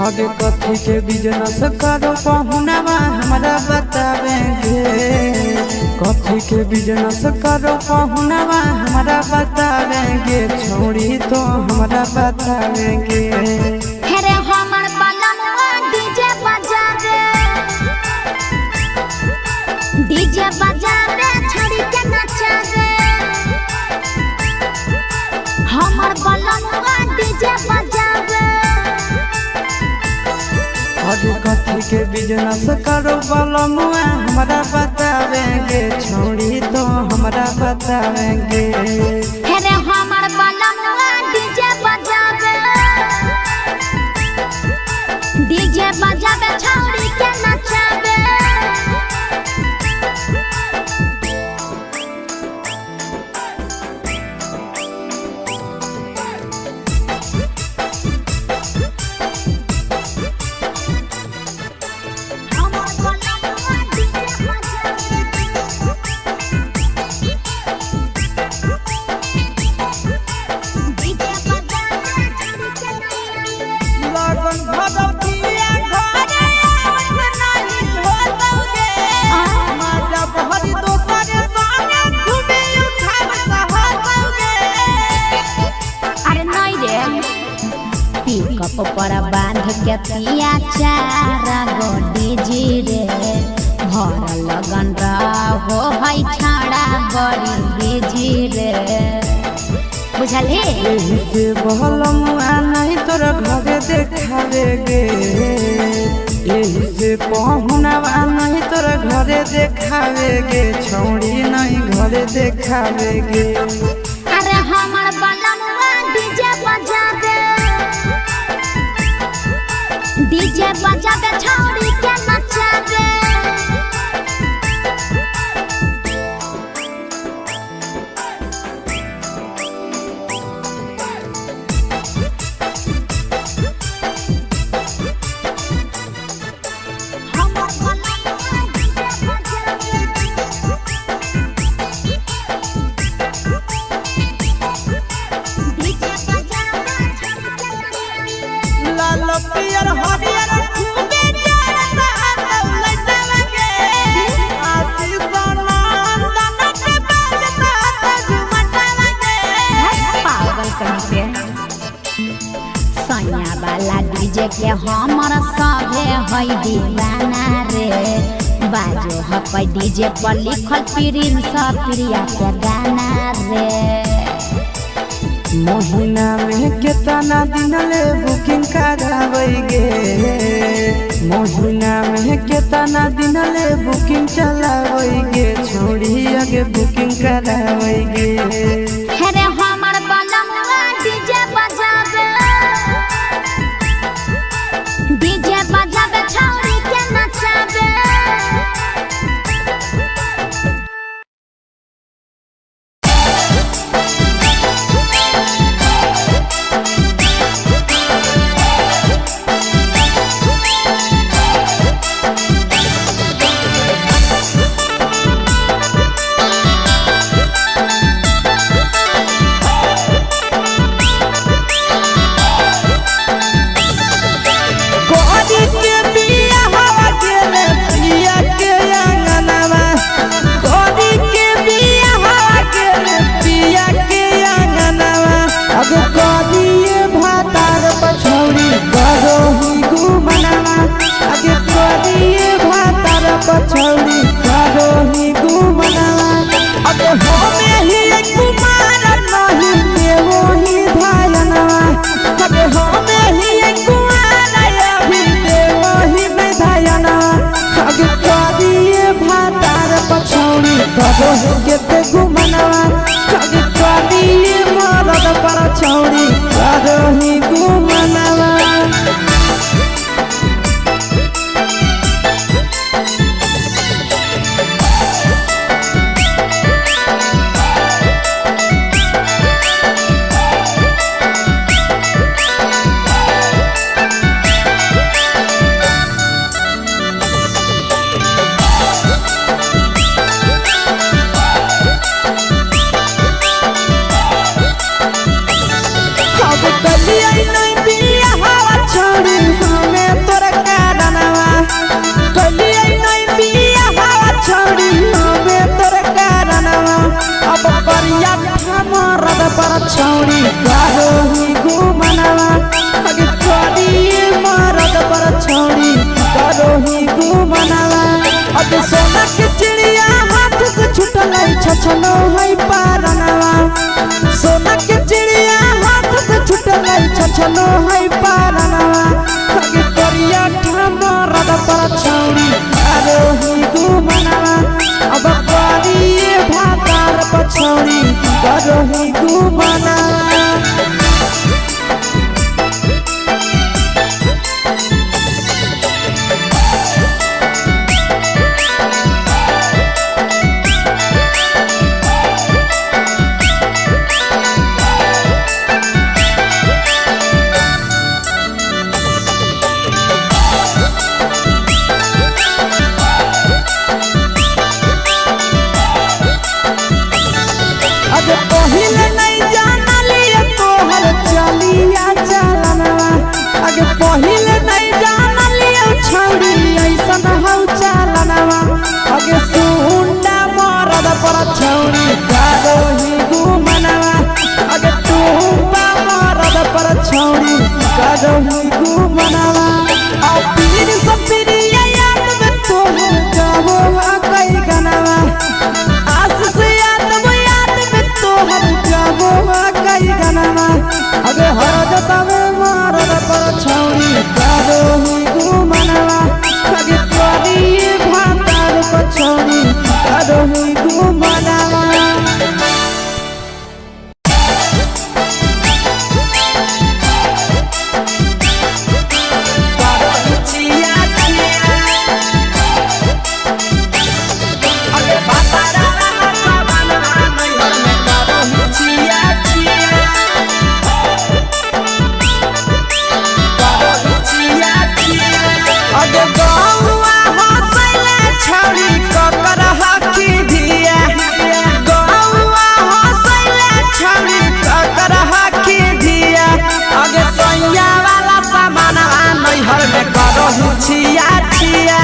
अरे कथी के बिजनेस करो पहुनावा हमरा बतावेंगे। कथी के बिजनेस करो पहुनावा हमरा बतावेंगे, छोड़ी तो हमरा बतावेंगे। हेरे हमर बलमुआ डीजे बजावे, डीजे बजावे छड़ी के नचावे। हमर बलमुआ डीजे बजावे। अरे कथी के बिजनेस करो बलमुआ हमरा बतावेंगे, छोड़ी तो हमरा बतावेंगे। हेरे हमर बलमुआ डीजे बजावे, डीजे बजावे छौड़ी के नचावे। हमर बलमुआ डीजे बजावे, डीजे बजावे छौड़ी के नचावे। लगन भदौतिया घरे आवत नाही होतौगे, माजा बहरी दोसर संगे घूमे उठाव सहतौगे। अरे नहीं रे, पिकअप पर बांध के पिया चार गो डीजे रे, भर लगन रहो है छाड़ा बड़ी बिजी रे, बुझलही। एही से बहलमुआ नहीं तोरा घरे देखावेगे, एही से पहुनावा नहीं तोरा घरे देखावेगे, छौड़ी नहीं घरे देखावेगे। अरे हमर बलमुआ डीजे बजावे, डीजे बजावे छौड़ी के नचावे। हमर बलमुआ डीजे बजावे, डीजे बजावे छौड़ी के नचावे। लाल पियर हरियर खूबे जरता लइटावेगे, आशीष नंदन के बाजता झुमटावेगे। पागल कहीं पे सैया वाला डीजे के हमर सभे है दीवाना रे, बाजो हकै डीजे पर लिखल प्रिंस प्रिया के गाना रे। महीना में केतना दिन ले बुकिंग करावेगे, महीना में केतना दिन ले बुकिंग चलावेगे, छोड़ी आगे बुकिंग करावेगे। हेरे हमर बलमुआ डीजे बजावे, डीजे बजावे छौड़ी के नचावे। छछनो है पारनवा अगे करिया मरद पर छौरी करोही गुमनवा अब करिए भातार पछौरी करोही गुमनवा। अरे पहिले नहीं जानली तोहर चलिया चलनवा अगे पहिले नहीं जानली छौरी ऐसन हौ चलनवा अगे सुंडा मरद पर छौरी करोही गुमनवा अगे टूबा मरद पर छौरी करोही गुमनवा आ पीर सपिरिया याद में तोहर गावो कई गनवा आस से याद वो याद में तोहर गावो कई गनवा अगे हर जतावे मारद पर छौरी करोही गुमनवा अगे तोरी भातार पर छौरी करोही गुमनवा। अगे गौआ हंसैले छौरी ककर हकी धिया गौआ हंसैले छौरी ककर हकी धिया अगे सैया वाला सामानवा नैहर में करहु छिया छिया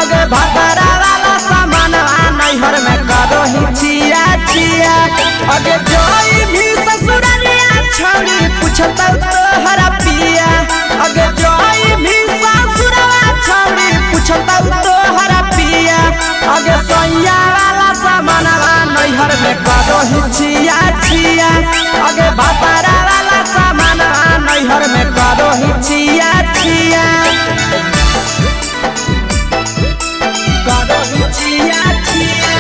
अगे भतरा वाला सामानवा नैहर में करहु छिया छिया अगे जोई भी ससुररिया छौरी पुछतौ तोहरा पिया अगे जोई भी ससुरवा छौरी पुछतौ तोहरा पिया अगे सैया वाला सामानवा नैहर में करहु छिया छिया अगे भतरा वाला सामानवा नैहर में करहु छिया छिया करहु छिया छिया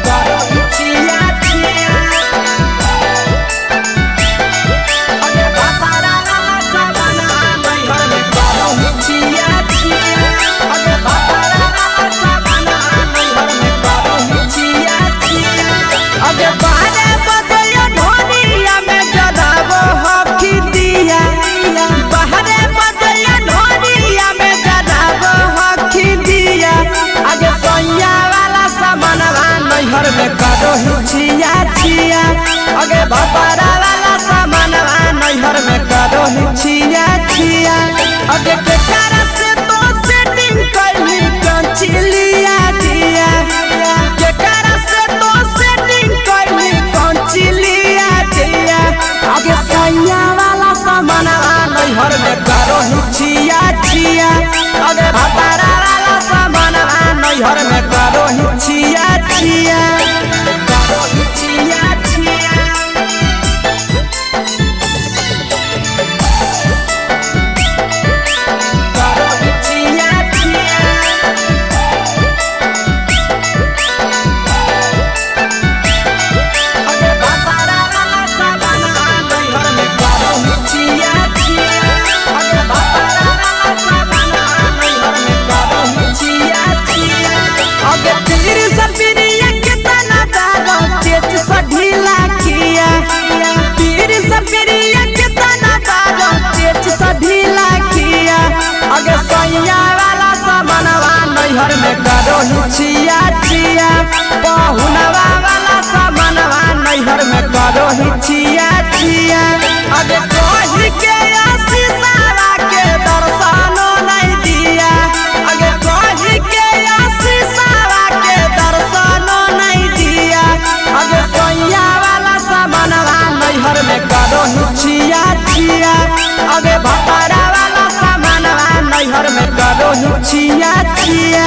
करहु छिया छिया अगे भतरा वाला सामानवा नैहर में करहु छिया छिया अगे भतरा वाला सामानवा नैहर में करहु छिया छिया अगे बारे बजयो ढोलिया में जराबो हकी दिया बाहरे बजयो ढोलिया में जराबो हकी दिया अगे सैया वाला सामानवा नैहर में करहु छिया छिया अगे भतरा वाला सामानवा नैहर में करहु छिया छिया अगे केकरा से तो सेटिंग कैली कंचिलिया दिया केकरा से तो सेटिंग कैली कंचिलिया दिया अगे सैया वाला सामानवा नैहर में करहु छिया छिया अगे भतरा वाला सामानवा नैहर में करहु छिया छिया करहु छिया छिया करहु छिया छिया अगे भतरा वाला सामानवा नैहर में करहु छिया छिया अगे भतरा वाला सामानवा नैहर में करहु छिया छिया अगे पीर सपिरिया केतना दारो चेच स ढीला किया पीर सपिरिया केतना दारो चेच स ढीला किया अगे सैया वाला सामानवा नैहर में करहु छिया छिया पहुनवा वाला सामानवा नैहर में करहु छिया छिया अगे कही के आशीषावा के दर्शनो नहीं दिया अगे कही के आशीषावा के दर्शनो नहीं दिया अगे सैया वाला सामानवा नैहर में करहु छिया छिया अगे भतरा वाला सामानवा नैहर में करहु छिया छिया।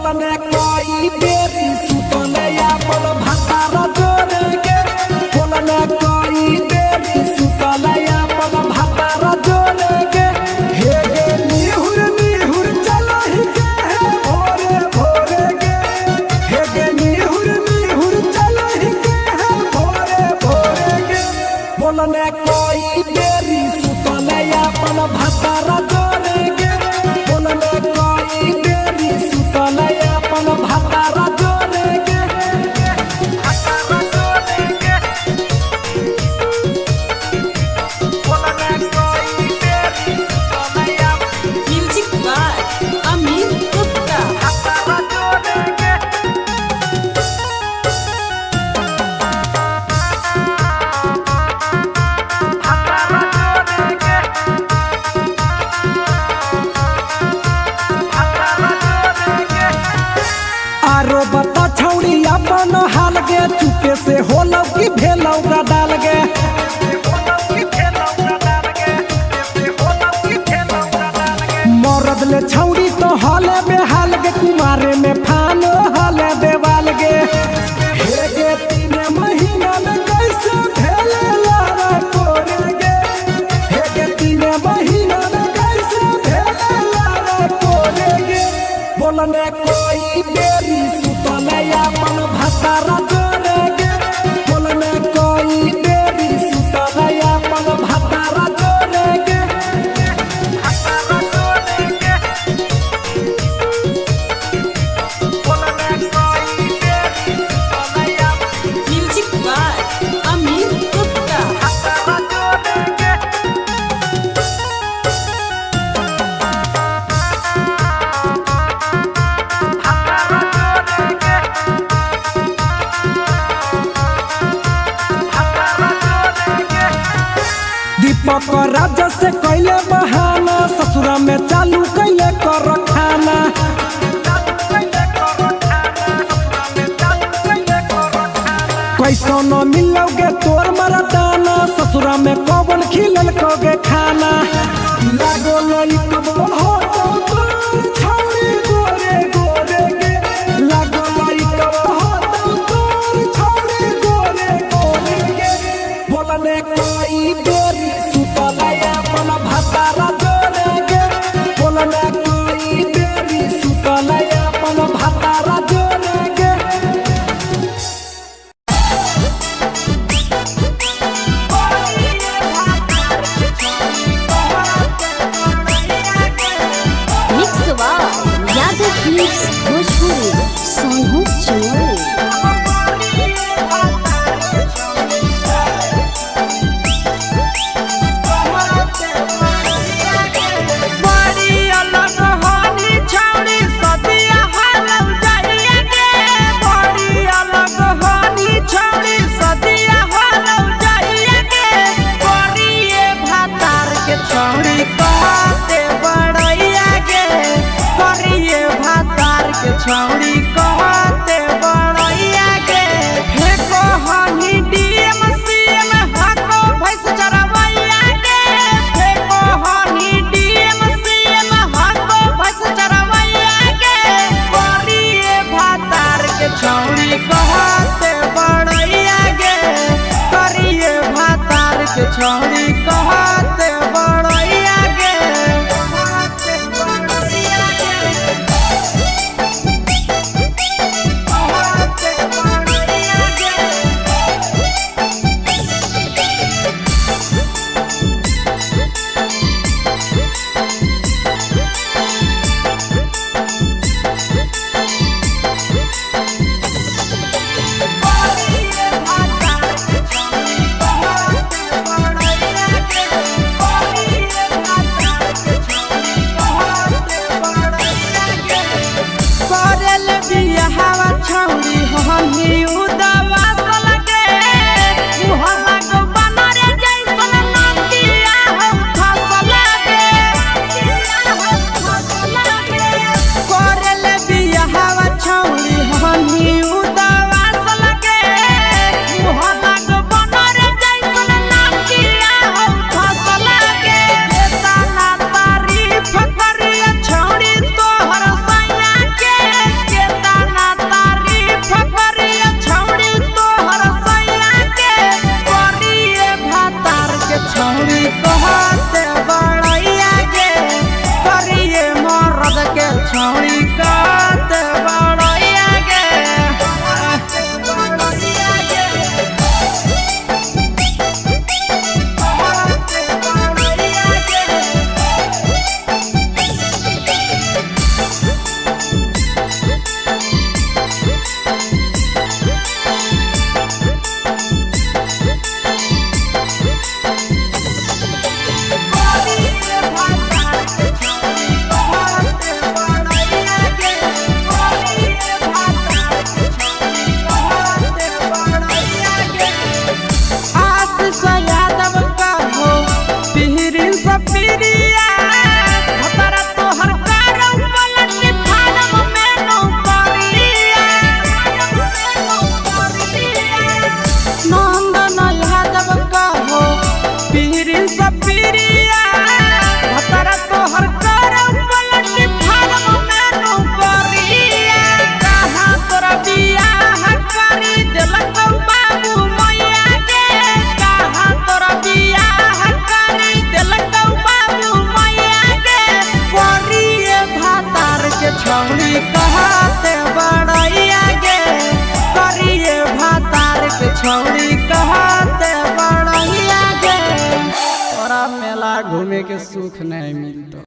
बोलने कोई बेरी सुतले अपन भातार जोरे गे। बोलने कोई बेरी सुतले अपन भातार जोरे गे। हे गे निहुर निहुर चलहि गे हे भोरे भोरे गे। हे गे निहुर निहुर चलहि गे हे भोरे भोरे गे। बोलने कोई बेरी सुतले अपन भातार जोरे गे। बोलने कोई बेरी सुतले अपन भातार जोरे गे। भातार जोरे गे। बोलने कोई बेरी सुतले अपन म्यूजिक बाय अमित गुप्ता। भातार जोरे गे। भातार जोरे गे। भातार जोरे गे। आरो बता छौड़ी अपन हाल गे, चुपे से होलौ कि भेलौ डाल गे। मरद ले छौड़ी तो हले बेहाल गे, कुमारे में फान हले देवाल गे। हे गे तीन महीना में कैसे भेले लारा कोरे गे। हे गे तीन महीना में कैसे भेले लारा कोरे गे। बोलने कोई बेरी सुतले अपन भातार जोरे गे। बोलने कोई बेरी सुतले अपन भातार जोरे गे। भातार जोरे गे। बोलने कोई बेरी सुतले अपन म्यूजिक बाय अमित गुप्ता। भातार जोरे गे। भातार जोरे गे। भातार जोरे गे। दीपक राजा से कैले बहाना, ससुरा में चालू कैले कर खाना। कैसो न मिलोगे तोर मरदाना, ससुरा में कौन खिलल कोगे खाना। लागो लइकबो हो तो तोर छौड़ी गोरे गोरे गे। लागो लइकबो हो तो तोर छौड़ी गोरे गोरे गे। बोलने कोई बेरी सुतले अपन भातार जोरे गे। बोलने कोई बेरी सुतले अपन भातार जोरे गे। Mix by Yadav films Bhojpuri Sonu Chumoli. बड़ी अलग होनी छौड़ी सदिया हालौ जाइया गे। बड़ी अलग होनी छौड़ी सदिया हालौ जाइया गे। करिए भातार के छौड़ी कहते बड़ैया गे। करिए भातार के छौड़ी कहते बड़ैया गे। फेको हनी डीएम सीएम हाको भैंस चरवैया गे। फेको हनी डीएम सीएम हाको भैंस चरवैया गे। करिए भातार के छौड़ी कहते बड़ैया गे। करिए भातार के छौड़ी कहते बड़ैया गे। कहते बड़ैया गे। कहते बड़ैया गे। भातरे के सुख नहीं मिलतो।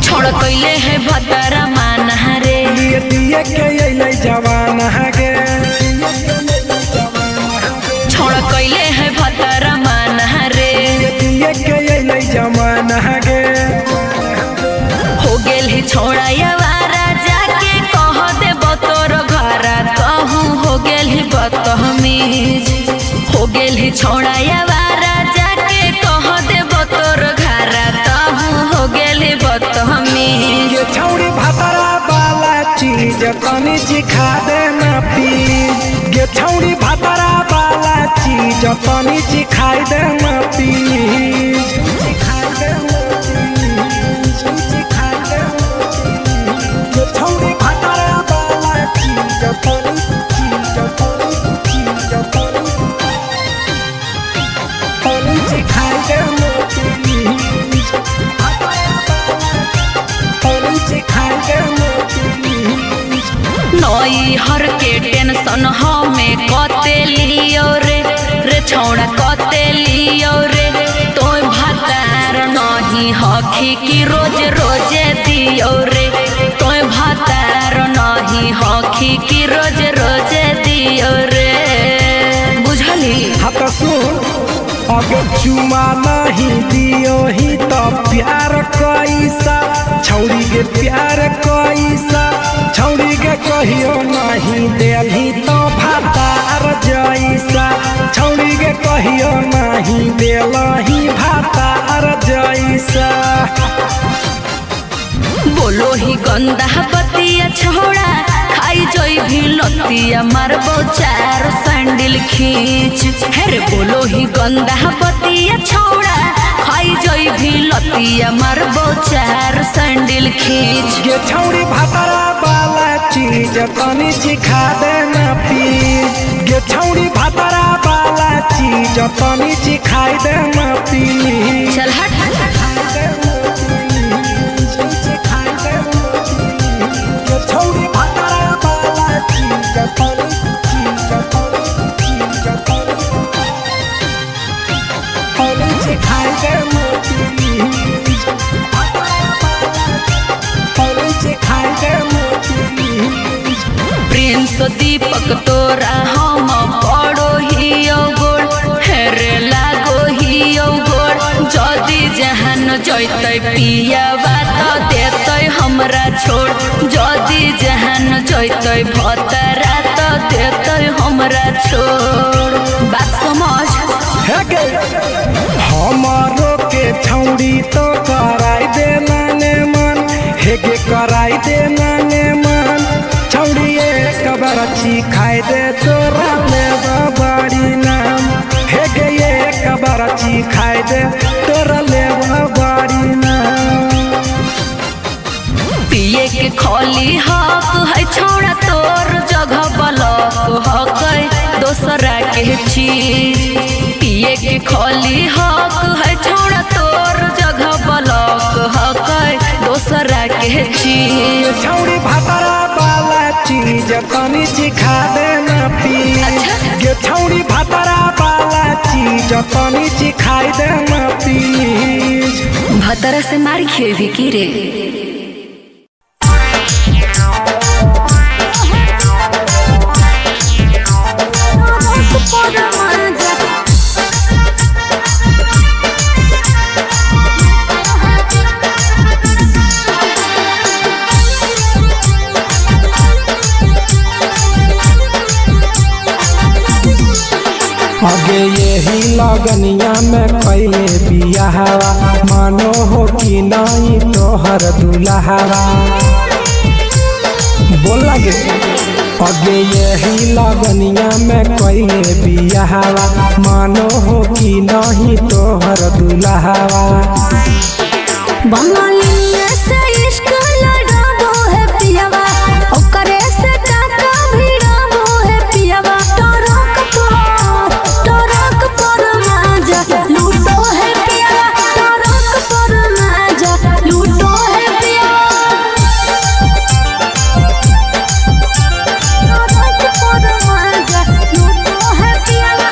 छोड़ कैले है भतरा माना रे। दिए के अइलै जवान गे। छोड़ कैले है भतरा माना रे। दिए के अइलै जवान गे। हो गेल ही छोड़ा यावारा जाके कह दे तोर घरा कहूँ हो गेल ही बदतमीज। हो गेल ही छोड़ा यावारा जाके कह दे तोर घरा कहूँ हो गेल ही बदतमीज। ये छौड़ी भातरा वाला चीज तनी सिखा देना प्लीज। ये छौड़ी भातरा वाला चीज तनी सिखाई देना प्लीज। सिखाई देना प्लीज, सिखाई देना प्लीज। ये छौड़ी भातरा वाला चीज तनी चीज तनी चीज तनी तनी सिखाई देना प्लीज। तनी सिखाई देना प्लीज। नई हर के टेंशन हमें कते लियो रे, रे छौड़ा कते लियो रे। तोय भातार नहीं हखी की रोज रोजे दियो रे। तोय भातार नहीं हखी की रोज रोजे दियो रे। बुझली? हाँ तो सुन, अगर चुमा नहीं दियो ही तो प्यार कैसा छौड़ी के प्यार कैसा छौड़ी के कहियो नहीं देलही तो भातार जैसा छौड़ी के कहियो नहीं देलही भातार जैसा। बोलो ही गंदा बतिया छोड़ा खाई जोई भी लतिया मारबो चार सैंडल खींच। हेरे बोलो ही गंदा बतिया छोड़ा खाई जोई भी लतिया मारबो चार सैंडल खींच। ये छौड़ी भातरा वाला चीज तनी सिखा देना प्लीज। ये छौड़ी भातरा वाला चीज तनी सिखाई देना प्लीज। चल हट। ये छौड़ी भातरा वाला चीज तनी चीज तनी चीज तनी तनी सिखाई देना प्लीज। तनी सिखाई देना प्लीज। प्रिंस दीपक तोरा हम पड़ो हियो गोड़ हेरे लागो हियो गोड़। जदि जहान जैतै पियावा त देतै हमरा छोड़। जदि जहान जैतै भतरा त देतै हमरा छोड़। बात समझ। हे गे हमारो के छौड़ी तो कराई देना ने मन। हे गे कराई देना ने मन छौड़ी एक बरछी खाई दे तोरा ले बड़ी नाम। हे गे एक बरछी खाई दे तोरा ले बड़ी नाम। पिए के खोली हक है छोड़ा तोर जगह बलक हक है दोसरा के चीज। पिए के खोली हक है छोड़ा तोर जगह बलक हक है दोसरा के चीज। छौड़ी भातरा वाला चीज तनी सिखा देना प्लीज। ये छौड़ी भातरा वाला चीज तनी सिखाई देना प्लीज। भतरा से मार खेबी की रे। आगे यही लगनिया में कैले बियाहवा मानो हो कि नहीं तोहर दुल्हावा। बोल लगे आगे यही लगनिया में कैले बियाहवा मानो हो कि नहीं तोहर दुल्हावा। बंगालिया से इश्क लड़ाबो है पियावा, ओकरे से टाका भिड़ाबो है पियावा। टरक पर माजा लूटो है पियावा, टरक पर माजा लूटो है पियावा। टरक पर माजा लूटो है पियावा।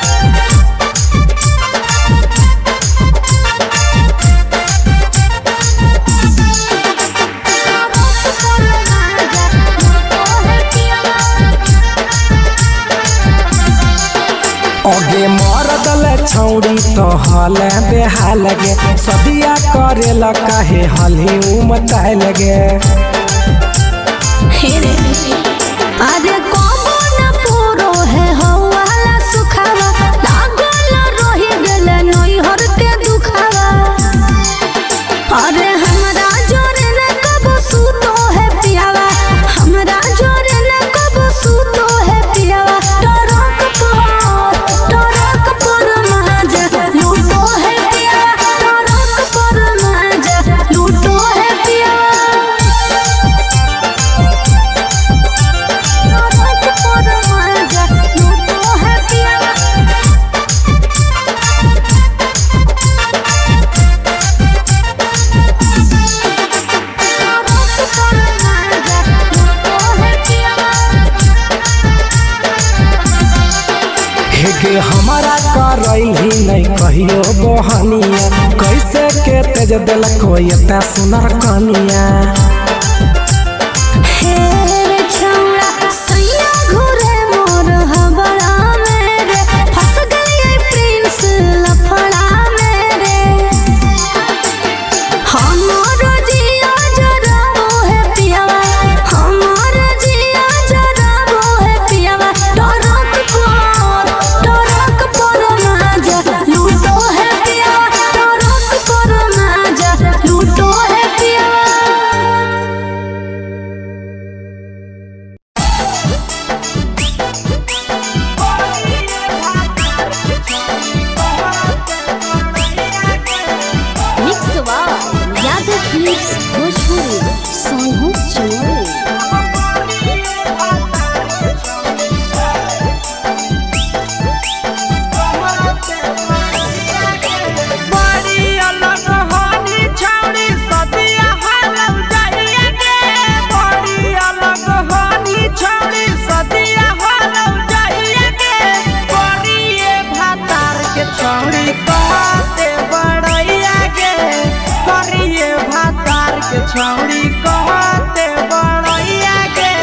टरक पर माजा लूटो है पियावा। अगे मरदल छौड़ी तो हल बेहाल गे, सदिया करेला काहे हलही उमताए लगे। अरे कबो न पूरो है हवाला सुखावा, लागल रही गेल नैहर के दुखावा। अरे हमरा जोरे न कबो सुतो है पियावा, हमरा जोरे न कबो सुतो है पियावा। टरक पर माजा लूटो है पियावा, टरक पर माजा लूटो है पियावा। टरक पर माजा लूटो है पियावा। टरक पर माजा लूटो है पियावा। हेगे हमारा करैली नहीं कहियो बहनिया, कैसे के तेज देलक एता सुनर कनिया। हे रे छौड़ा सैया घुरे मोर हबड़ा में रे, फंस गई प्रिंस लफड़ा में रे। हमर जिया जराबो है पियावा, हमर जिया जराबो है पियावा। टरक पर माजा लूटो है पियावा, टरक पर माजा लूटो है पियावा। Mix by Yadav films Bhojpuri Sonu Chamoli. बड़ी अलग होनी छौड़ी सदिया हालौ जाइए गे, बड़ी अलग होनी छौड़ी सदिया हालौ जाइए गे। करिए भातार के छौड़ी कहते बड़ैया गे, करिए भातार के छौड़ी कहते बड़ैया गे।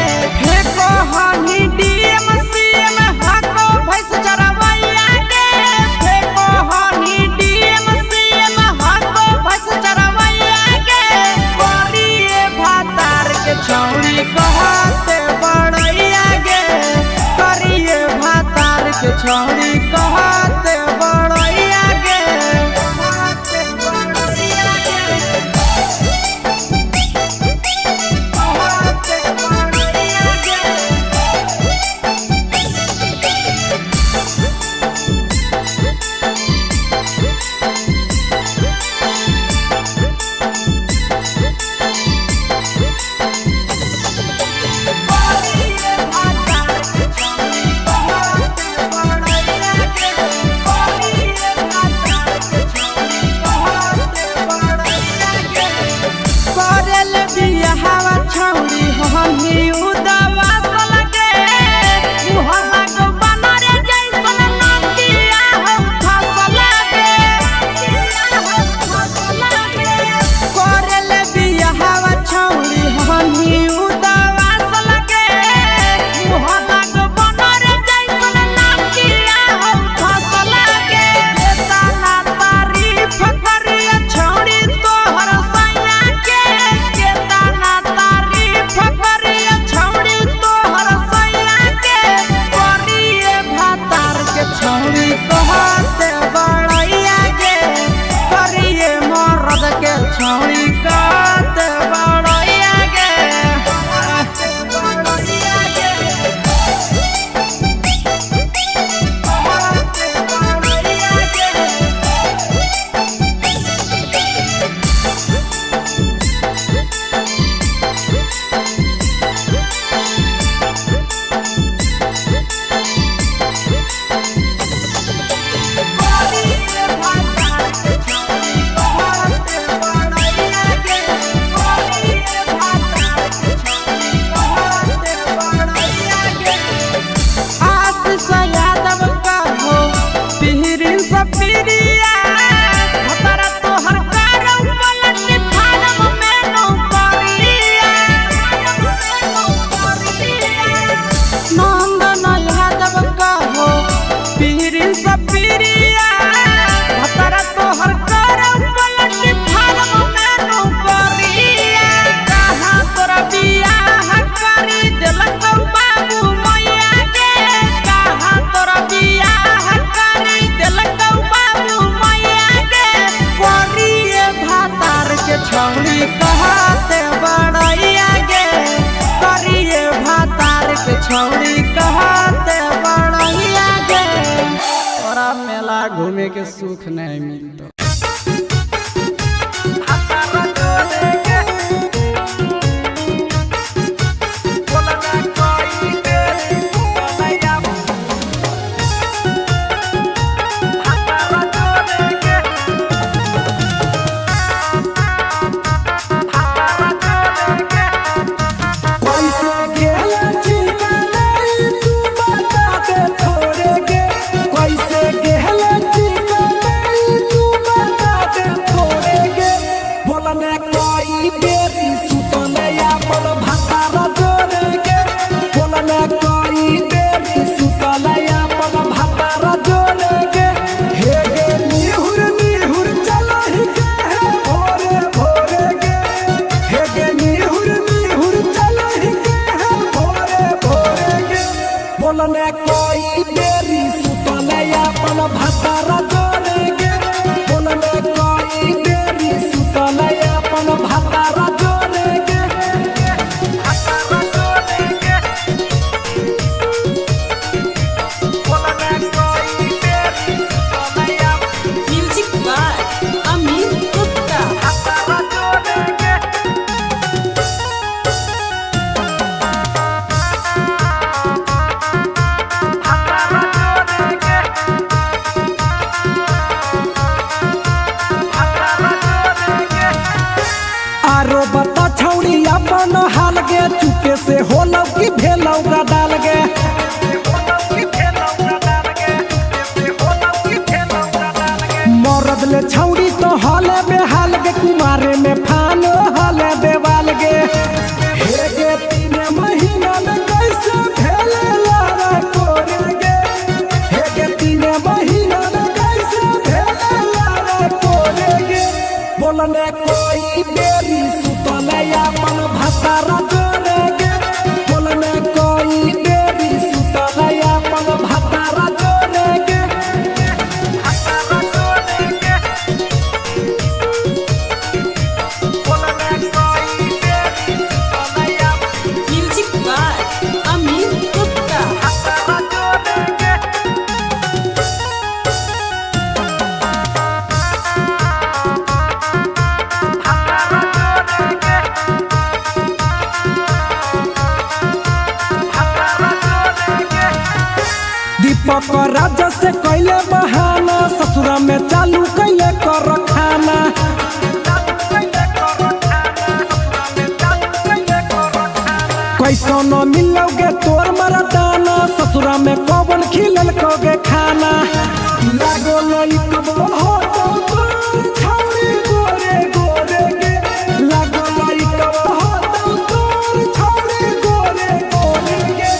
फेको हनी डीएम सीएम हको भैंस चरवैया गे, फेको हनी डीएम सीएम हको भैंस चरवैया गे। करिए भातार के छौड़ी कहते बड़ैया गे, करिए भातार के छौड़ी कहते बड़ैया गे। कहते बड़ैया गे, कहते बड़ैया गे। भागे के सुख नहीं मिलतो। कैसे गेला चिकनाई तू बता दे थोड़े गे, कैसे गेला चिकनाई तू बता दे थोड़े गे। बोलने कोई बेरी सुतने अपन भातारा जोड़े गे, बोलने कोई बेरी सुतने अपन भातारा जोड़े गे। हे गे निहुर निहुर चलहि गे हे भोरे भोरे गे, हे गे निहुर निहुर चलहि गे हे भोरे भोरे गे। बोलने कोई बेरी सुतने अपन भातारा जोड़े गे, बोलने कोई बेरी सुतने अपन भातारा जोड़े गे, भातारा जोड़े गे। बोलने कोई बेरी सुतने अपन म्यूजिक बाय अमित गुप्ता। भातारा जोड़े गे। आरो बता छौड़ी अपन हाल गे, चुपे से होलौ कि भेलौ गदाल गे। मरद ले छौड़ी तो हाले बेहाल गे, कुमारे में फानो हाले देवाल गे। हे गे 3 महीना में कैसे भेले लारा कोरे गे, हे गे 3 महीना में कैसे भेले लारा कोरे गे। बोलने कोई बेरी सुतने अपन भातारा जोड़े गे, बोलने कोई बेरी सुतने अपन भातारा जोड़े गे, भातारा जोड़े गे। बोलने कोई बेरी सुतने अपन म्यूजिक बाय अमित गुप्ता। भातारा जोड़े गे। दीपक राजा से कैले बहाना, ससुरा में चालू कैले कर खाना। कैसो न मिलोगे तोर मरदाना, ससुरा में कौन खिलल कोगे खाना। लागो लइकबो हो तो तोर छौरी गोरे गोरे गे, लागो लइकबो हो तो तोर छौरी गोरे गोरे गे।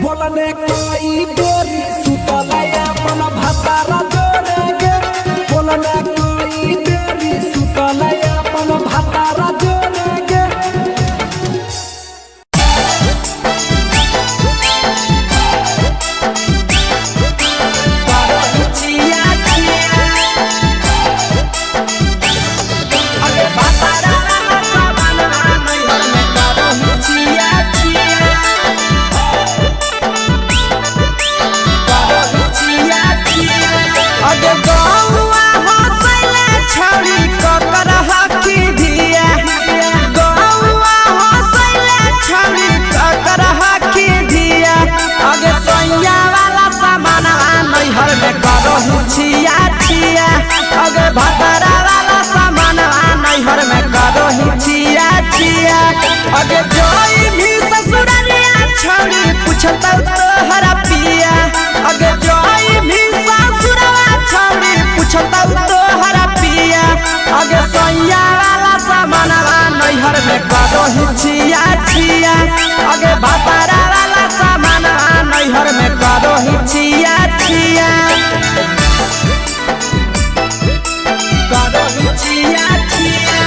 बोलने कोई बेरी सुतले अपन भातारा जोड़े गे, बोलने कोई बेरी सुतले अपन भातारा जोड़े गे। अगे गौआ हंसैले छौड़ी ककर हकी धिया, गौआ हंसैले छौड़ी ककर हकी धिया। अगे सैया वाला सामानवा नैहर में करहु छिया छिया, अगे भतरा वाला सामानवा नैहर में करहु छिया छिया। अगे जोई भी ससुररिया छौड़ी पुछतौ तोहरा पिया, अगे जोई भी ससुरवा छौड़ी पुछतौ तोहरा पिया। अगे सैया वाला सामानवा नैहर में करहु छिया छिया, अगे भतरा वाला सामानवा नैहर में करहु छिया छिया, करहु छिया छिया।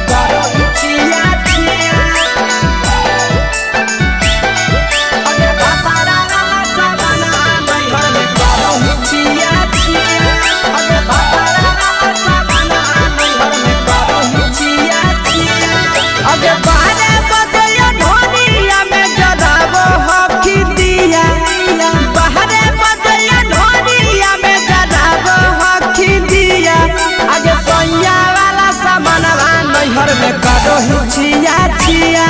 करहु छिया छिया। अगे भतरा वाला सामानवा नैहर में करहु छिया छिया, अगे भतरा वाला सामानवा नैहर में करो ही छिया छिया।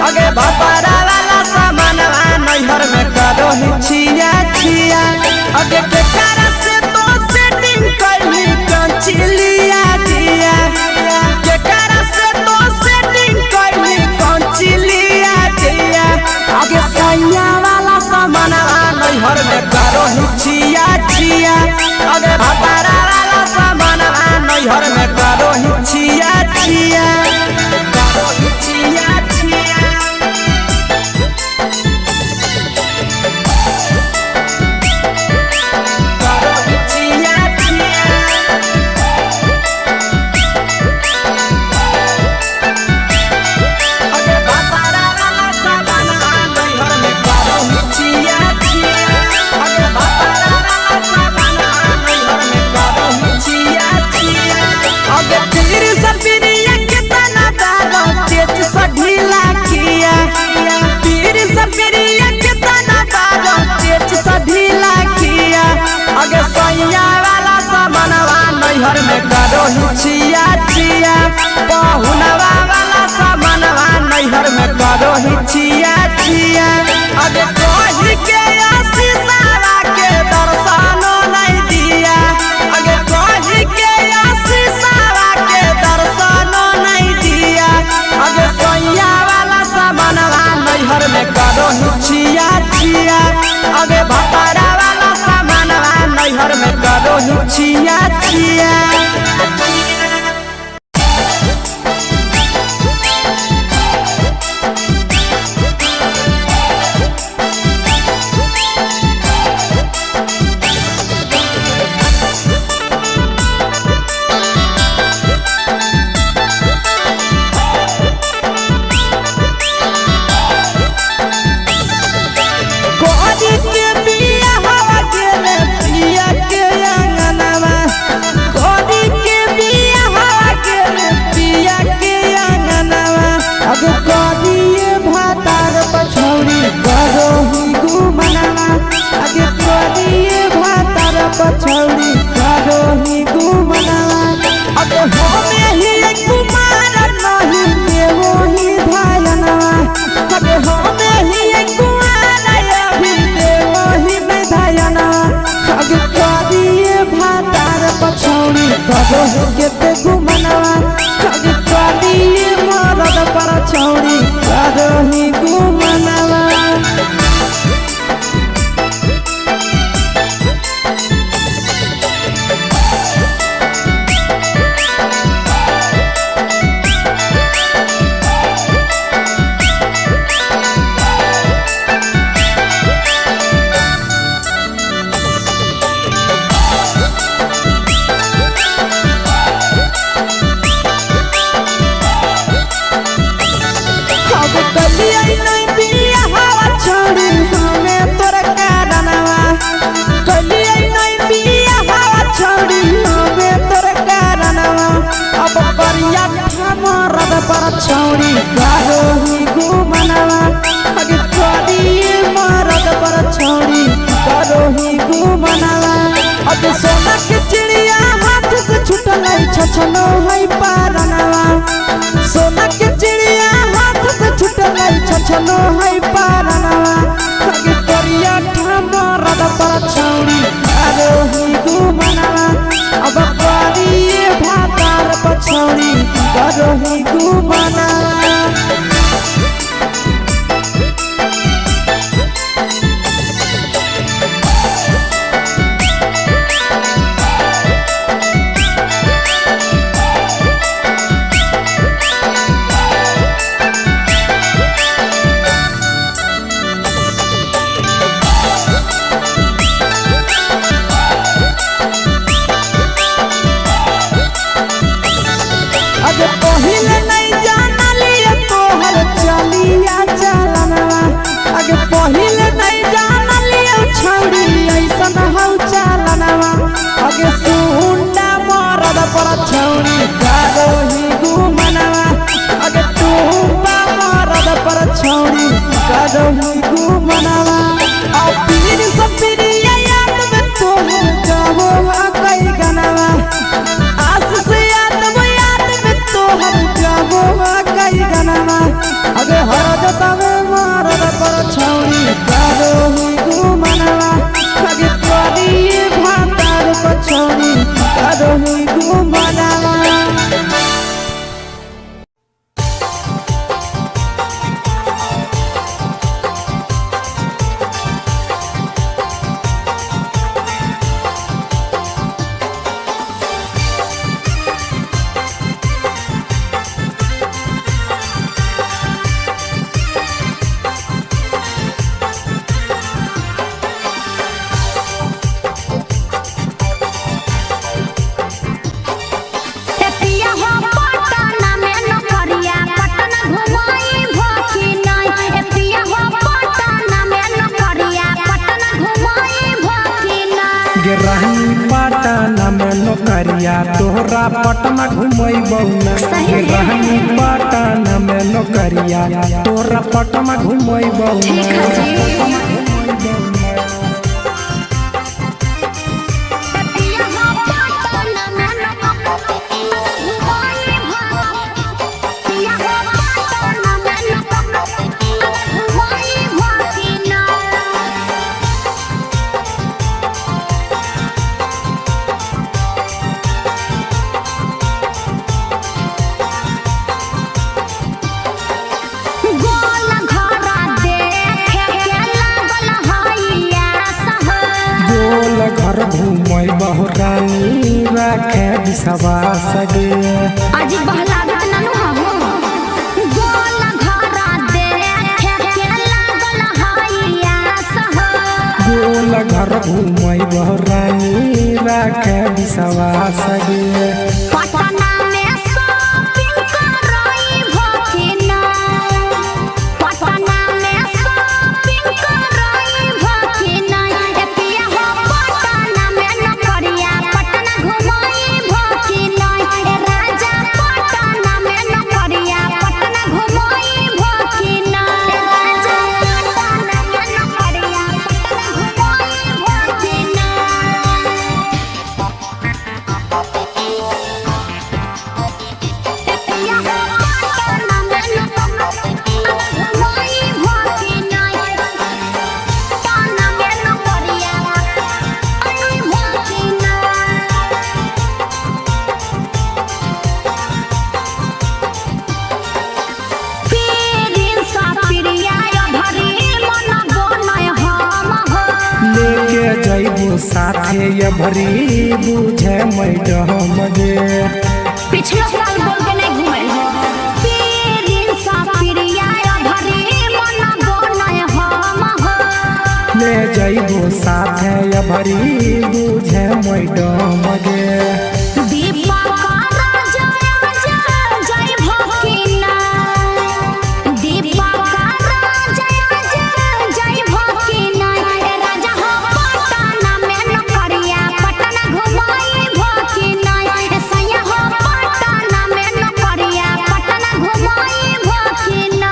अगे भतारा वाला सामानवा नैहर में करो ही छिया छिया। अगे केकरा से तो सेटिंग कैली कंचिलिया दिया, केकरा से तो सेटिंग कैली कंचिलिया दिया। अगे सैया वाला सामानवा नैहर में करो ही छिया छिया। अगे भतारा वाला सामानवा नैहर में करो ही छिया छिया, करो ही छिया छिया। करो ही छिया छिया। अगे भतारा वाला सामानवा नैहर में करो ही छिया छिया। अगे भतारा वाला सामानवा नैहर में करो ही छिया छिया। अगे पीर सपिरिया कितना दारो तेज सा ढीला किया, पीर सपिरिया कितना दारो तेज सा ढीला किया। अगे सैया वाला सामानवा नैहर में करो ही छिया छिया। पहुनवा वाला सामानवा नैहर में करो ही छिया छिया। अगे कही के आशीषावा के दर्शनो नहीं दिया, अगे कही के आशीषावा के दर्शनो नहीं दिया। अगे सैया वाला सामानवा नैहर में करो ही छिया छिया। अगे भतारा वाला सामानवा नैहर में करो ही छिया छिया। कोरी के बिया हवा गेले पिया के अंगनवा, कोरी के बिया हवा गेले पिया के अंगनवा। अब कोरी भातार पछौरी करो ही गुमनवा, अब कोरी भातार पछौरी करो ही गुमनवा। अब होमे ही कुमार नहीं देवो ही धायनवा, अब होमे ही कुमार अभी देवो ही नहीं धायनवा। अब करिए भातार पछौरी करो केते गुमनवा, अब करिए मरद पर छौरी करो ही गुमनवा। अब कलिया नहीं बिया हवा छोड़ी हमें तोर कारणवा, कलिया नहीं बिया हवा छोड़ी हमें तोर कारणवा। अब करिया मरद पर छोड़ी करो ही गुमनवा, अब करिए मरद पर छोड़ी करो ही गुमनवा। अब सोना के चिड़िया हाथ से छुटल छछनो है पारनवा, सोना के चिड़िया हाथ से छुटल छछनो है पारनवा। अगे करिया मरद पर छौरी करो ही गुमनवा, अब करिए भातार पछौरी करो ही गुमनवा। अगे पहिले नहीं जानलिए तोहर चलिया चलनवा, अगे पहिले नहीं जानलिए छौरी ऐसन हौ चलनवा। अगे सुंडा मरद पर छौरी करो ही गुमनवा, अगे टूबा मरद पर छौरी करो ही गुमनवा। आ पीर सपिरिया याद में तोहर गावो कई गनवा, आस से याद में तोहर गावो। नौकरिया तोहरा पटना घुमैबौ ना। सही गे में। रानी पटना में नौकरिया तोहरा पटना घुमैबौ ना। ठीक है जी। गोल घरा देखे के लागल हैया सह। गोल घर घुमैबौ रानी राखे विश्वास गे। अजी बहलागत ननु हबो। गोल घरा देखे के लागल हैया सह। गोल घर घुमैबौ रानी राखे विश्वास गे। पटना में शॉपिंग करई भखिना। पटना में शॉपिंग करई भखिना। ए पिया हो पटना में नौकरिया पटना घुमई भखिना। ए राजा पटना में नौकरिया पटना घुमई भखिना। ए राजा पटना में नौकरिया पटना घुमई भखिना। लेके जैबो साथे ये भरी बुझे मैडम गे। पिछलो साल बोल के नहीं घुमल हो। पीरिन सा पिरिया भरी मन बनय हम हो। ले जैबो साथे ये भरी बुझे मैडम गे। दीपक राजा राजा जय भकिना। दीपक राजा राजा जय भकिना। ए राजा हो पटना में नौकरिया पटना घुमाई भकिना। ए सैया हो पटना में नौकरिया पटना घुमाई भकिना।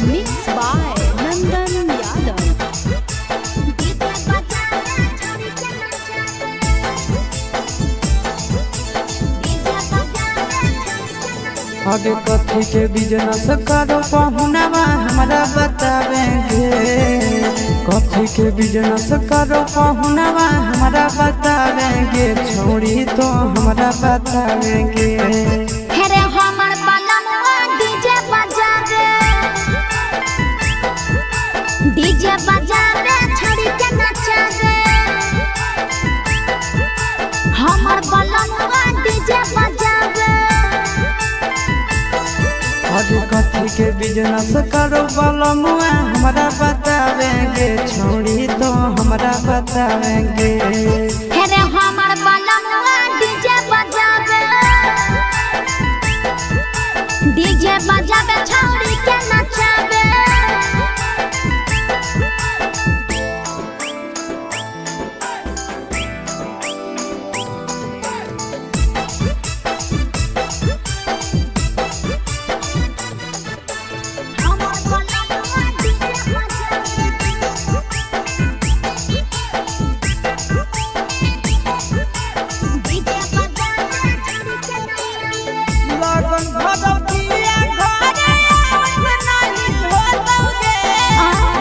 Mix by Nandan Yadav. अगे कथी के बिजनेस करो पहुनावा हमरा बतावेंगे। कथी के बिजनेस करो पहुनावा हमरा बतावेंगे। छोड़ी तो हमरा बतावेंगे। हेरे हमर बलमुआ डीजे बजावे, डीजे बजावे छड़ी के नचावे। हमर बलमुआ डीजे बजावे। अगे कथी के बिजनेस करो बलमुआ हमरा बतावेंगे। छोड़ी तो हमरा बतावेंगे। हेरे हमर बलमुआ डीजे बजावे, डीजे बजावे छड़ी के नचावे। हमर बलमुआ डीजे बजावे। डीजे बजावे छड़ी के नचावे। लगन भरतिया घरे आवत नाही होतौगे।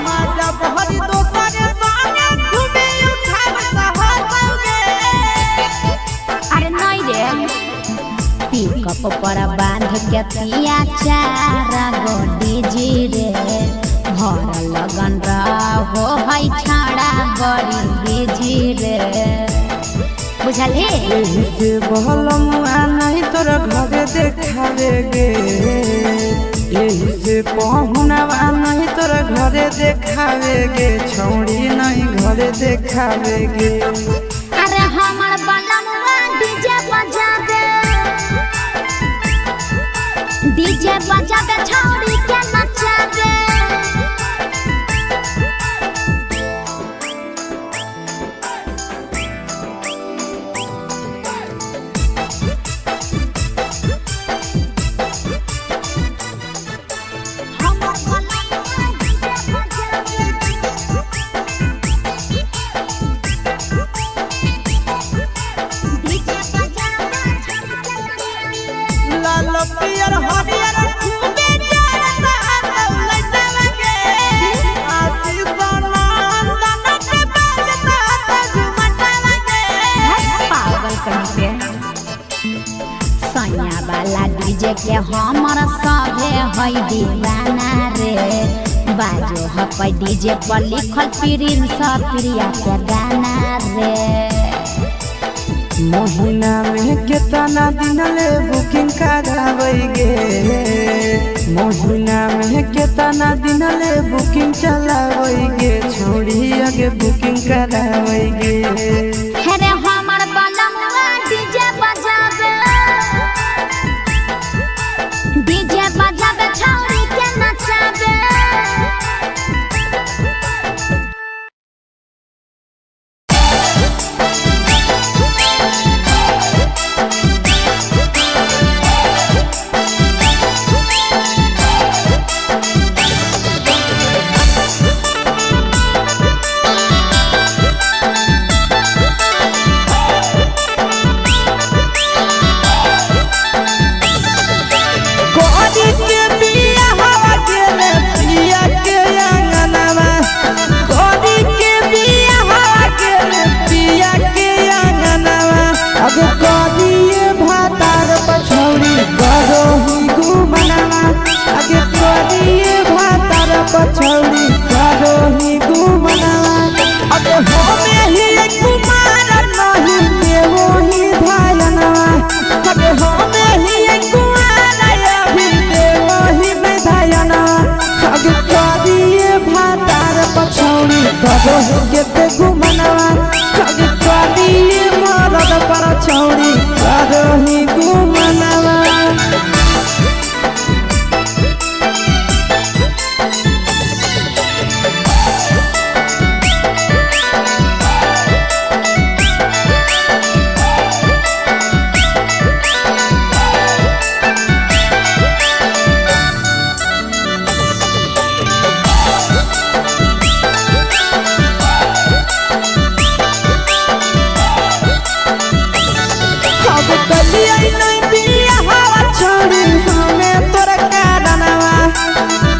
माजा बहरी दोसर संगे घूमे उठाव सहतौगे। अरे नहीं रे, पिकअप पर बांध के पिया चारा गो डीजे रे। भर लगन रहो है छाड़ा बड़ी बिजी रे। बुझल हे? एही से बहलमुआ नहीं तोरा घरे देखावेगे। एही से पहुनावा नहीं तोरा घरे देखावेगे। छौड़ी नहीं घरे देखावेगे। अरे हमर बलमुआ डीजे बजावे, डीजे बजावे छौड़ी के नचावे। पागल कहीं पे। सैया वाला डीजे के हमर सभे है दीवाना रे। बाजो हपै डीजे पर लिखल प्रिंस प्रिया के गाना रे। महीना में केतना दिन ले बुकिंग कराबै गे, महीना में केतना दिन ले बुकिंग चलाबै गे, छोड़ी आगे बुकिंग कराबै गे। हे रे हमर बलमुआ डीजे बजावे, डीजे बजावे छौरी के नचावे। कोरी के बिया हवा गेले पिया के आंगनवा, कोरी के बिया हवा गेले पिया के आंगनवा। अब कोरी भातार पछौरी करो ही गुमनवा, अगे कोरी भातार पछौरी करो ही गुमनवा। अगे होमे ही कुमार नहीं देवो ही धायनवा, अगे होमे ही कुमार अभी देवो ही विधायनवा। अगे कोरी भातार पछौरी करो ही गेते गुमनवा, अगे कोरी मरद पर छौरी करो ही गुमनवा। अब कलिया नहीं बिया हवा छोड़ी हमें तोर कारणवा,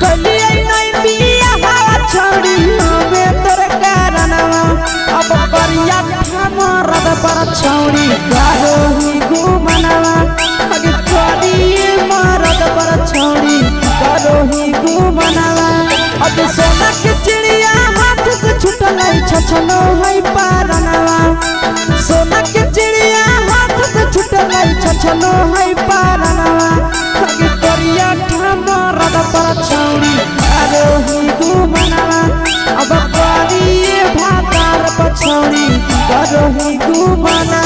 कलिया नहीं बिया हवा छोड़ी हमें तोर कारणवा। अब परिया मरद पर छोड़ी करो ही गुमनवा, अगे करिए मरद पर छोड़ी करो ही गुमनवा। अब सोना के चिड़िया हाथ से छुटल छछनो है पारनवा, सोना के चिड़िया हाथ से छुटल छछनो है पारनवा। अगे करिया मरद पर छौरी करो ही गुमनवा, अब करिए भातार पछौरी करो ही गुमनवा।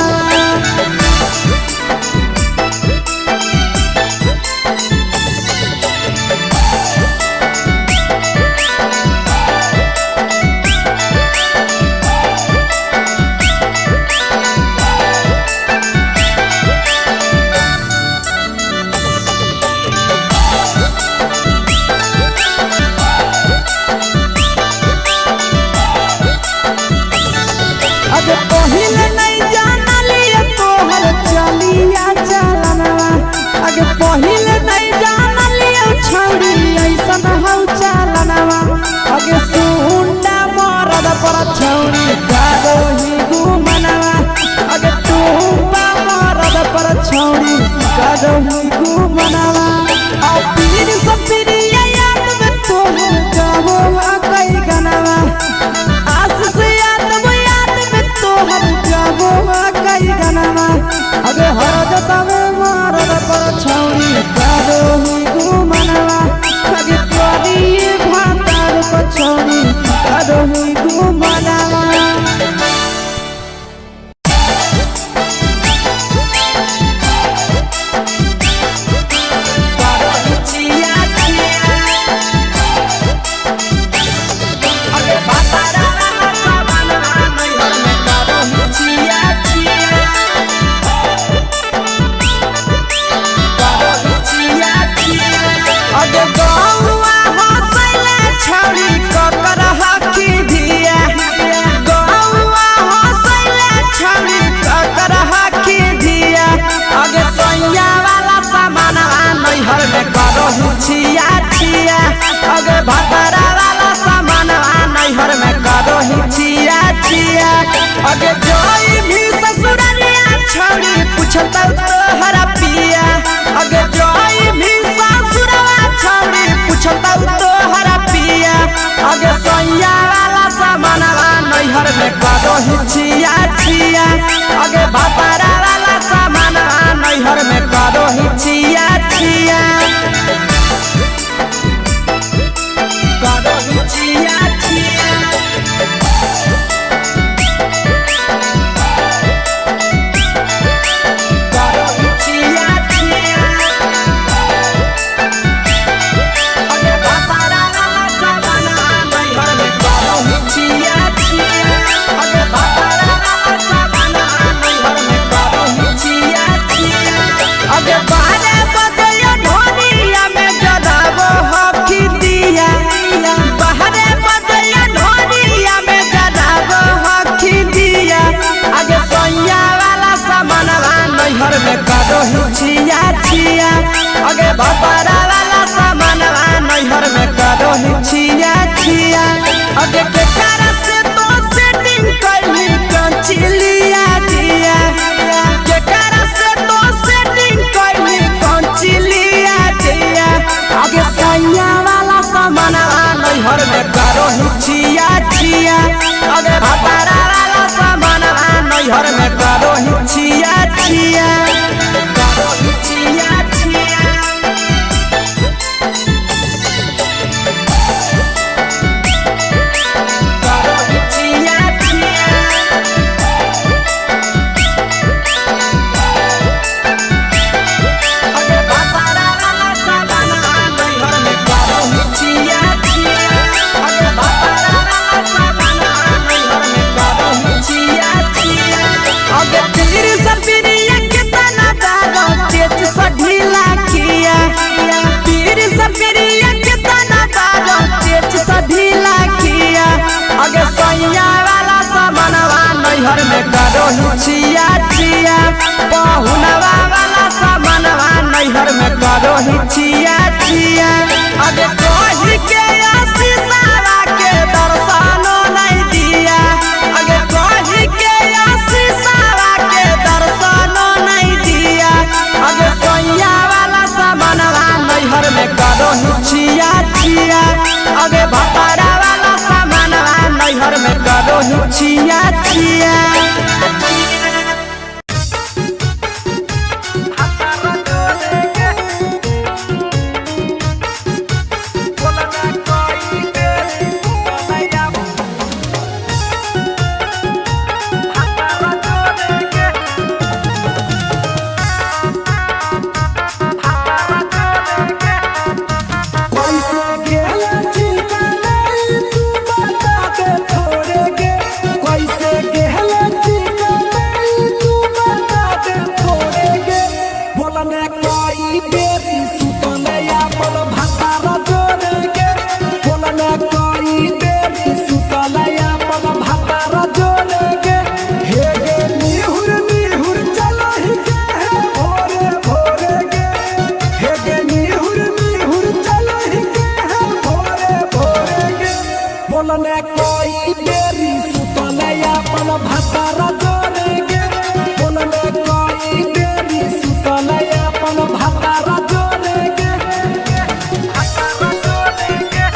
पूछतौ तोहरा पिया। अगे जोई भी ससुरवा छौरी पूछतौ तोहरा पिया। अगे सैया वाला सामानवा नैहर में करो ही छिया छिया। अगे भातारा वाला सामानवा नैहर में करो ही छिया छिया। करो ही छिया छिया। करो ही छिया छिया। अगे भातारा वाला सामानवा नैहर में करो ही छिया छिया। अगे भातारा वाला सामानवा नैहर में करो ही छिया छिया। अगे बारे बजैया ढोलिया में जराबो हकी दिया। बाहरे बजैया ढोलिया में जराबो हकी दिया। अगे सैया वाला सामानवा नैहर में करो ही छिया छिया। अगे भातारा वाला सामानवा नैहर में करो ही छिया छिया। अगे केकरा से तो सेटिंग कैली कंचिलिया दिया। केकरा से तो सेटिंग कैली कंचिलिया दिया। अगे सैया वाला सामानवा नैहर में करो ही छिया छिया। अगे भातारा वाला सामानवा नैहर में करो ही छिया छिया। करो ही छिया छिया। करो ही छिया छिया। अगे भातारा वाला सामानवा नैहर में करो ही छिया छिया। अगे भातारा वाला सामानवा नैहर में करो ही छिया छिया। अगे पीर सपिरिया कितना दारो तेज सा ढीला किया। पीर सपिरिया कितना दारो तेज सा ढीला किया। अगे सैया वाला सामानवा नैहर में करो ही छिया छिया। पहुनवा वाला सामानवा नैहर में करो ही छिया छिया। अगे कही के आशीषावा के दर्शनो नहीं दिया। अगे कही के आशीषावा के दर्शनो नहीं दिया। अगे सैया वाला सामानवा नैहर में करो ही छिया छिया। अगे भातारा वाला सामानवा नैहर में करो ही छिया छिया। कैसे गेला चिंता नहीं तू बता दे थोड़े गे। कैसे गेला चिंता नहीं तू बता दे थोड़े गे। बोलने कोई बेरी सुतले अपन भातारा जोड़े गे। बोलने कोई बेरी सुतले अपन भातारा जोड़े गे। हे गे निहुर निहुर चलो ही के है भोरे भोरे गे। हे गे निहुर निहुर चलो ही के है भोरे भोरे गे। बोलने कोई बेरी सुतले अपन भातारा जोड़े गे। बोलने कोई बेरी सुतले अपन भातारा जोड़े गे। भातारा जोड़े गे।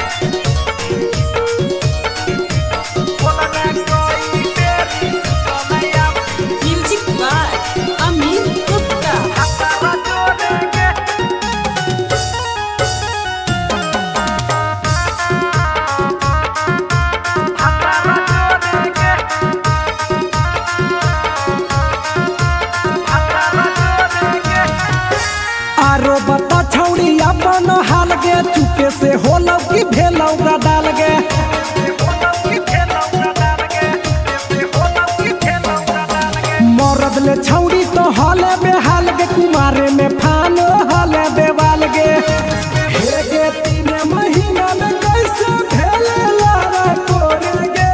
बोलने कोई बेरी सुतले अपन म्यूजिक बाय अमित गुप्ता। भातारा जोड़े गे। भातारा जोड़े गे। भातारा जोड़े गे। आरो बता छौड़ी अपन हाल गे। चुपे से होलौ कि भेलौ डाल गे। मरद ले छौड़ी तो हले बेहाल गे। कुमारे में फानो हले बेवाल गे। हे गे 3 महीना में कैसे भेले लारा कोरे गे।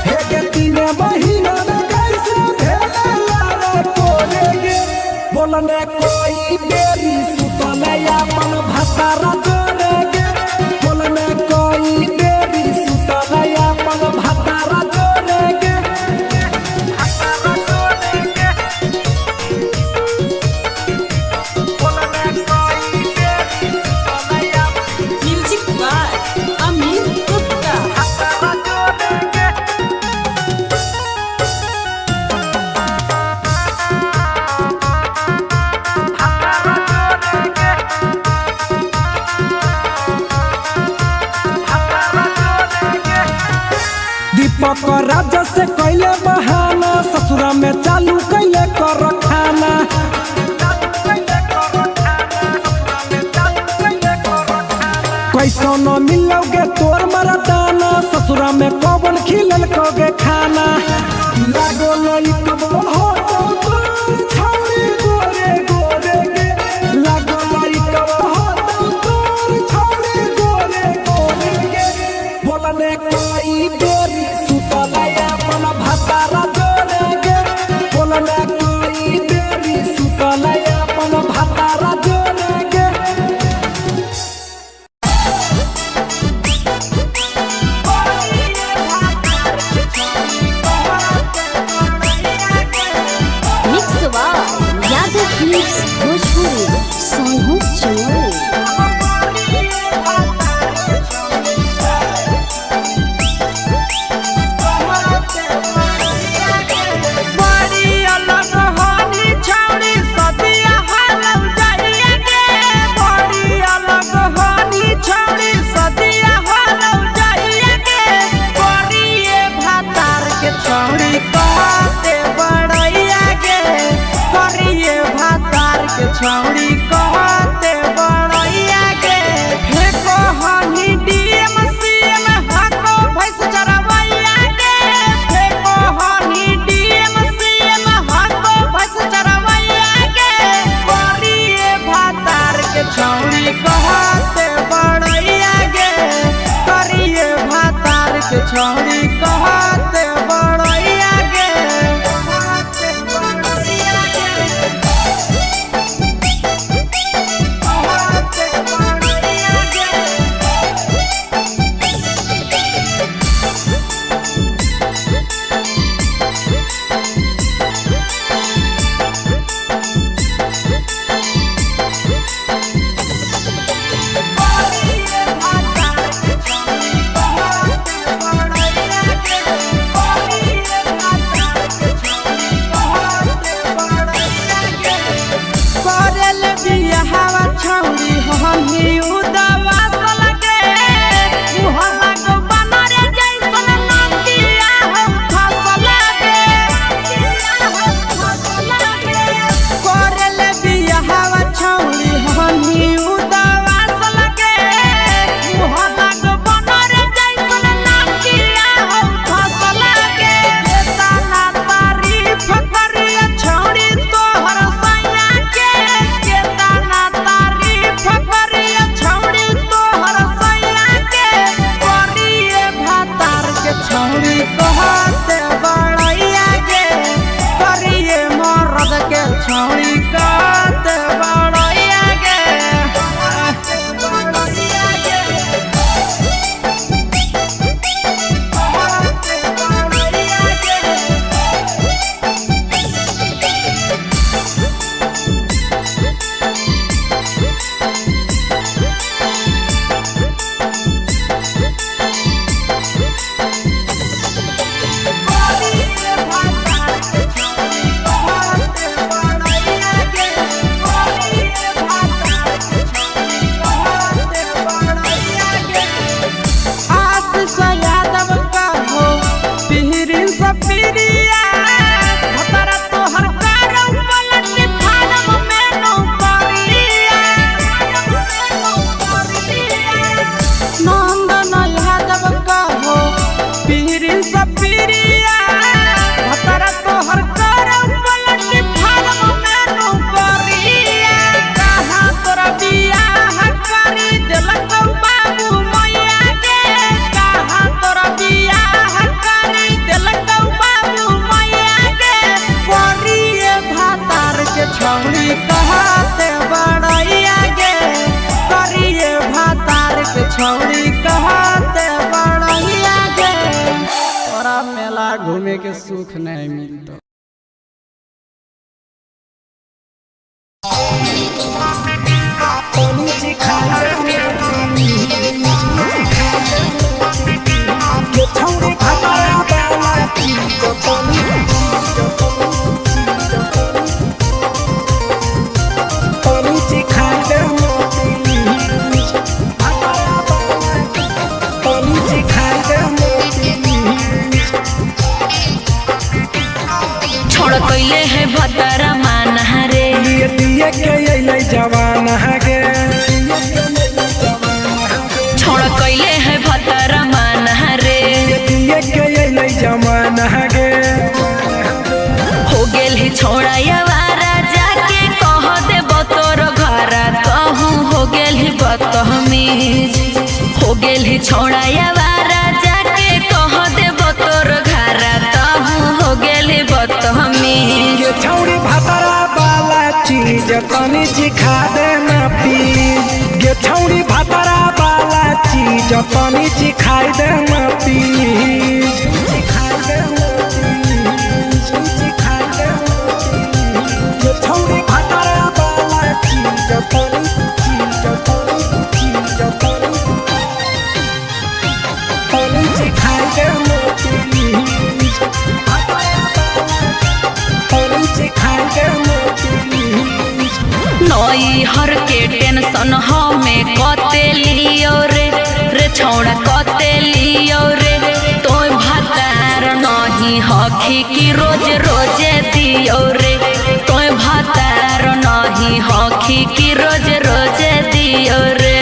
हे गे 3 महीना में कैसे भेले लारा कोरे गे। बोलने कोई बेरी सुतले अपन भातारा जोड़े गे। बोलने कोई बेरी सुतले अपन भातारा जोड़े गे। भातारा जोड़े गे। राजा से कैले बहाना, ससुरा में चालू कैले कर खाना। कैसो न मिलोगे तोर मरदाना, ससुरा में कौन खिलल कोगे खाना। लागो लइकबो हो तो तोर छौरी गोरे गोरे गे। लागो लइकबो हो तो तोर छौरी गोरे गोरे गे। बोलने कोई बेरी सुतला अपन भातारा जोरे गे। बोलने कोई बेरी सुतला अपन भातारा जोरे गे। Mix by Yadav films Bhojpuri Sonu Chamoli. बड़ी अलग होनी छौड़ी सदिया हालौ जाइए गे। बड़ी अलग होनी छौड़ी सदिया हालौ जाइए गे। करिए भातार के छौड़ी कहते बड़ैया गे। करिए भातार के छौड़ी कहते बड़ैया गे। फेको हनी डीएम सीएम हको भैंस चरवैया गे। फेको हनी डीएम सीएम हको भैंस चरवैया गे। करिए भातार के छौड़ी कहते बड़ैया गे। करिए भातार के छौड़ी कहते बड़ैया गे। कहते बड़ैया गे। कहते बड़ैया गे। करल बियाहवा छौड़ी हमी उदवा सलगे। मुहला को बनर जैसन नदिया हो फसल गे। करल बियाहवा छौड़ी हमी उदवा सलगे। मुहला को बनर जैसन नदिया हो फसल गे। केतना तारीफ करिया छौड़ी तोहर सैया के। केतना तारीफ करिया छौड़ी तोहर सैया के। करिए भातार के छौड़ी कहते बड़ैया गे। करिए मरद के छौड़ी कहते बड़ैया गे। बड़ैया गे। कहते बड़ैया गे। आशीष यादव का हो पिहरी सपीरिया। भतरा तोहर कारौ पलट फारम में नौकरिया। नंदन यादव का हो पिहरी सपीरिया। भतरा तोहर कारौ पलट फारम में नौकरिया। कहाँ तोरा बियाह करी देलक बाबू मैया गे। कहाँ तोरा बियाह करी देलक बाबू मैया गे। करिए भातार के छौड़ी कहते बड़ैया गे। करिए भातार के छौड़ी कहते बड़ैया गे। तोरा मेला घूमे के सुख नहीं मिलतो। के अइलै जवाना गे। छोड़ा कैले है भतरा माना रे। पिए के अइलै जमाना गे। हो गेल ही छोड़ा यावारा जाके कह देब तोर घरा कहूँ हो गेल ही बदतमीज। हो गेल ही छोड़ा यावारा जाके कह देब तोर घरा कहूँ हो गेल ही बदतमीज। ये छौड़ी भातरा वाला चीज तनी चिखा देना प्लीज। ये छौड़ी भातरा वाला चीज तनी चिखाई देना प्लीज। चिखाई देना प्लीज, चिखाई देना प्लीज। ये छौड़ी भातरा वाला चीज तनी चीज तनी चीज तनी तनी चिखाई देना प्लीज। तनी चिखाई देना प्लीज। नई हर के टेंशन हमें कते लियो रे रे छौड़ा कते लियो रे। तोय भातार नहीं हखी की रोज रोजे दियो रे। तोय भातार नहीं हखी की रोज रोजे दियो रे।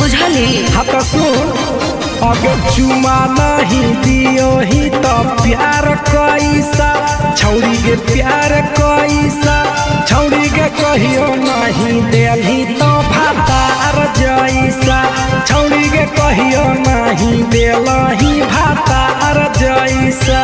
बुझली? हाँ तो सुन, अगर चुमा नहीं दियो ही तो प्यार कैसा छौड़ी के प्यार कैसा छौड़ी के कहियो नहीं देलही तो भातार जैसा छौड़ी के कहियो नहीं देलही भातार जैसा।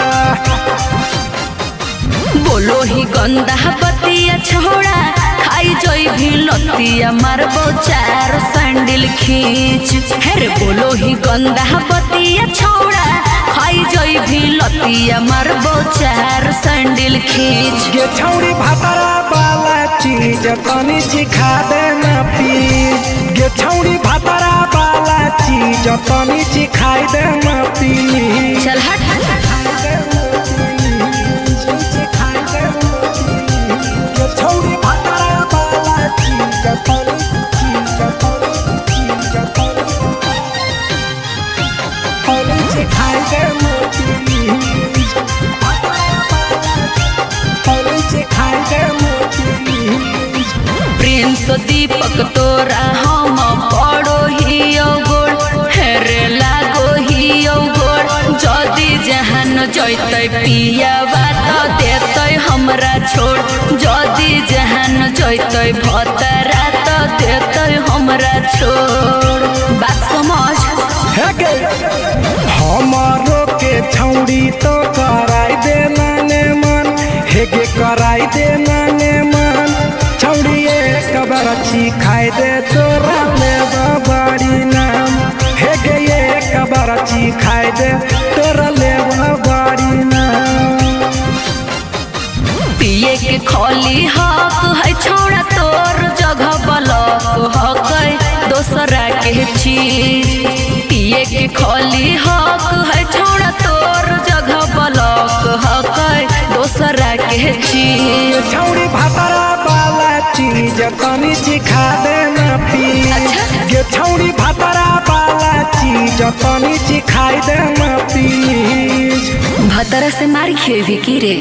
बोलो ही गंदा बतिया छोड़ा खाई जोई भी लतिया मारबो चार सैंडल खींच। हेरे बोलो ही गंदा बतिया छोड़ा खाई जोई भी लतिया मारबो चार सैंडल खींच। ये छौड़ी भातरा वाला चीज तनी चिखा देना प्लीज। ये छौड़ी भातरा वाला चीज तनी चिखाई देना प्लीज। चल हट। ये छौड़ी भातरा वाला चीज तनी चीज तनी चीज तनी तनी चिखाई देना प्लीज। तनी चिखाई देना प्लीज। प्रिंस दीपक तोरा हम पड़ो हियो गोड़ हेरे लागो हियो गोड़। जदि जहान जैतै पियावा त देतै हमरा छोड़। जदि जहान जैतै भतरा त देतै हमरा छोड़। बात समझ। हे गे हमारो के छौड़ी तो कराई देना ने मन। हे गे कराई देना ने मन छौड़ी एक बार खाई दे तोरा ले बाड़ी नाम। हे गे एक बार खाई दे तोरा ले बाड़ी नाम। पिए के खोली हक है छोड़ा तोर जगह बलक हक है दोसरा के चीज। पिए के खोली हक है छोड़ा तोर जगह बलक हक है दोसरा के चीज। छौड़ी भातरा वाला चीज तनी चिखा देना प्लीज। अच्छा। ये छौड़ी भातरा वाला चीज तनी चिखाई देना प्लीज। भतरा से मार खेबी की रे।